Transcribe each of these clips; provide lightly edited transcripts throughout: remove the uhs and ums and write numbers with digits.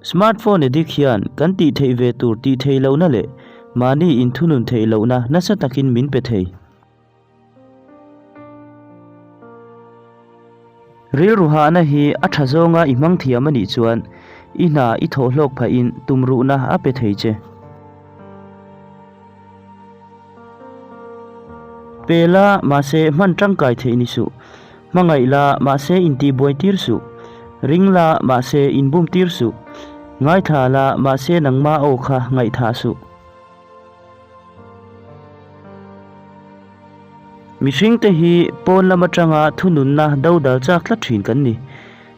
Smartphone addict hian kan tih theih ve tur tih theih lohna leh mahni inthunun theih lohna nasa takin min pe thei. Rilru hahna hi a tha zawnga i hmang thiam a nih chuan i hna i thawh hlawk phahin tumruhna a pe thei che. Pe la, mahse hman tangkai theih ni suh. Hmangaih la, mahse intihbuai tir suh. Ring la, mahse inbum tir suh. Ngaithla la, mahse nangma aw kha ngaihthah suh. Mihringte hi pawn lam atanga thununna dodal chak tlat thin kan ni.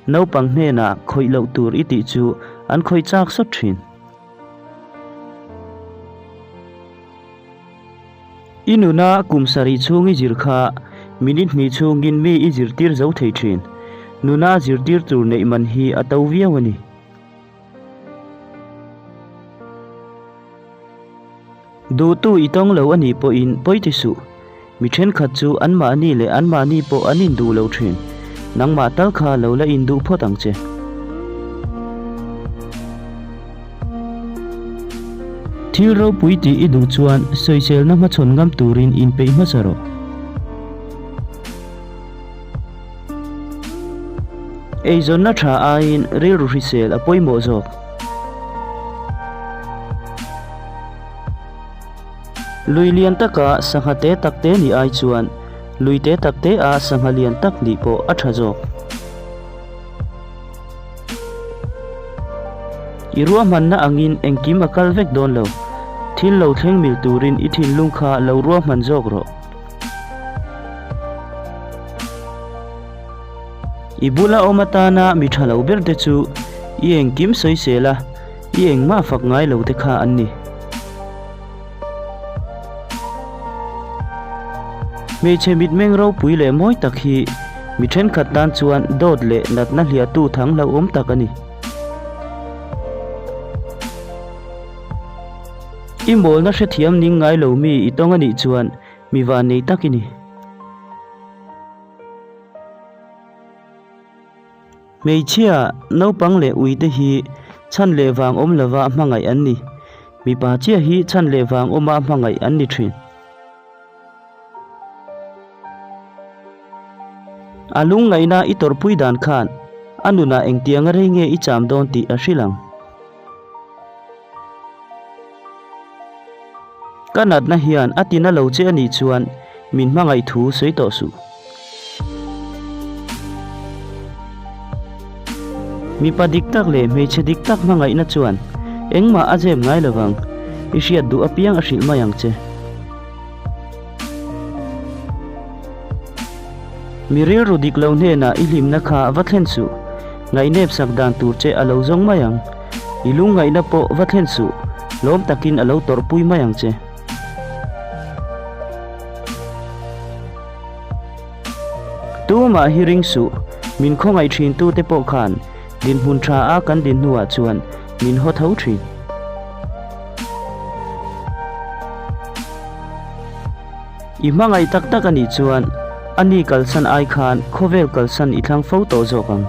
Naupang hnenah khawih loh tur i tih chu an khawih chak sawt thin. I nuna kum sarih chhung i zir kha minute hnih chhungin mi i zirtir zo thei thin. Nuna zirtir tur neih man hi a to viau a ni. Duhtu i tawng lo a nih pawhin pawi ti suh. Mi thenkhat chu anmahni leh anmahni pawh an induh lo thin. Nangmah tal kha lo la induh phawt ang che. Thil ropui tih i duh chuan sawiselna hmachhawn ngam turin inpeih hmasa rawh. Eizawnna tha aiin rilru hrisel a pawimawh zawk. Lui lian taka sangha te tak te nih ai chuan lui te tak te a sangha lian tak nih pawh a tha zawk. I ruahmanna angin engkim a kal vek dawn lo. Thil lo thleng mil turin i thinlung kha lo ruahman zawk rawh. I bula awm atana mi tha lo ber te chu i engkim sawisel a, i engmah fak ngai lo te kha an ni. Hmeichhe mitmeng ropui leh mawi tak hi mi thenkhat tan chuan dawt leh natna hliahtu thang hlauhawm tak a ni. I mawlna hrethiam ning ngai lo mi i tawng a nih chuan mi vannei tak i ni. Hmeichhia, naupang leh uite hi chhan leh vang awm lova hmangaih an ni. Mipa chiah hi chhan leh vang awma hmangaih an ni thin. A lungngaihna i tawrhpui dan khan a nunah engtianga rei nge i cham dawn tih a hrilh ang. Ka natna hian a tina lo che a nih chuan min hmangaih thu sawi tawh suh. Mipa dik tak leh hmeichhe dik tak hmangaihna chuan engmah a zep ngai lovang, i hriat duh apiang a hrilh mai ang che. Mi rilru dik lo hnenah i hlimna kha va thlen suh, ngaihnep sak dan tur che a lo zawng mai ang. I lungngaihna pawh va thlen suh, lawm takin a lo tawrhpui mai ang che. Tumah hi ring suh, min khawngaih thin tute pawh khan dinhmun tha a kan din hnuah chuan min haw tho thin. I hmangaih tak tak a nih chuan ani kalsan ai khan khawvel kalsan i thlang fo tawh zawk ang.